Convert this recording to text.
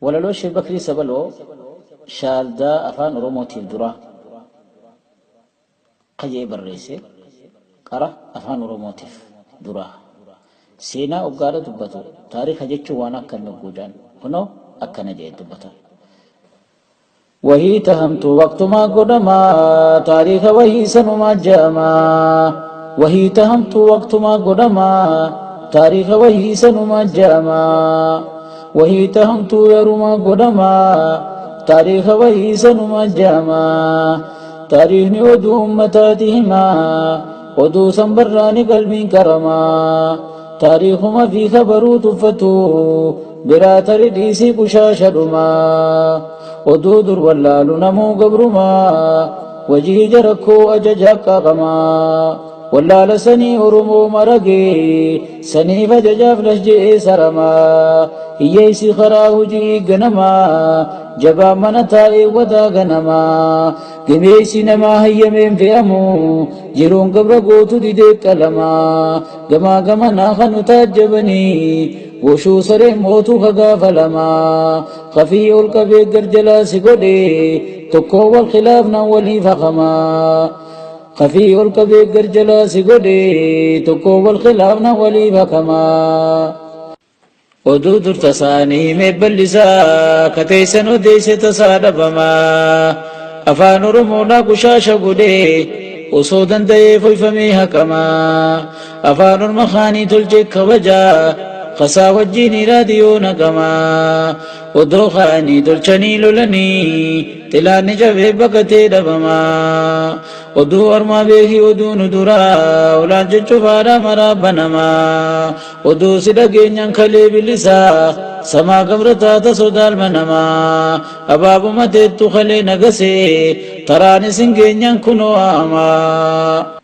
Walaloo Sheek Bakrii Sabaloo Shaaldaa Afaan Oromootiif duraa ka je'ee barreesse qara Afaan Oromootiif duraa. Seenaa oggaadha dubbatu taarika jechuun waan akkami ogguu ja'an kunoo akkana je'ee dubbata. Wahii tahamtu waqtumaa godhamaa taariika wahii sanumaa ja'amaa. Wahii tahamtu waqtumaa godhamaa taariika wahii sanumaa ja'amaa. Wahii tahamtu yerumaa godhamaa taariika wahii sanumaa ja'amaa. Taariikni oduu ummataati himaa oduu san barraani qalbiin qaramaa. Taariikuma fi kabaruu tuffatu biraa tari dhiisii qushaasha dhumaa. Oduu dur wallaalu namuu gabrumaa wajii jara koo ajaja qaaqamaa. Wallaala sanii Oromoo maragee saniif ajajaaf lash je'ee saramaa. Hiyyeessi karaa hojii ganamaa jabaa mana taa'ee wadaa ganamaa. Gameessi namaa hayyameen fe'amu jiruun gabra gootu didee qalamaa. Gamaa gamanaa kan nu taajjabanii goshuu sareen mootuu ka gaafa lamaa. Kafii ol qabee gar jalaa si godhe tokkoo wal khilaafnaan walii fakamaa. Kafii ol qabee gar jalaa si godhe tokkoo wal khilaafnaan walii fakamaa. Oduu dur tasaanii himee bal'isaa ka teessan odeesse tasaa dhabamaa. Afaan Oromoodhaa qushaasha godhee osoo danda'ee foyfamee haqamaa. Afaan orma kaanii tolchee kabajaa kasaa wajjiin raadiyoo naqamaa. Odoo kaanii tolchanii lolanii xilaanni cabee baqatee dhabamaa. Oduu ormaa beekii oduu nu duraa ulaan cuccufaadhaa maraa banamaa. Oduu si dhageenyaan kalee bilisaa samaa gabra taata sodaa ilma namaa. Abaabuma teettu kalee nagasee taraan isin geenyaan kunoo haamaa.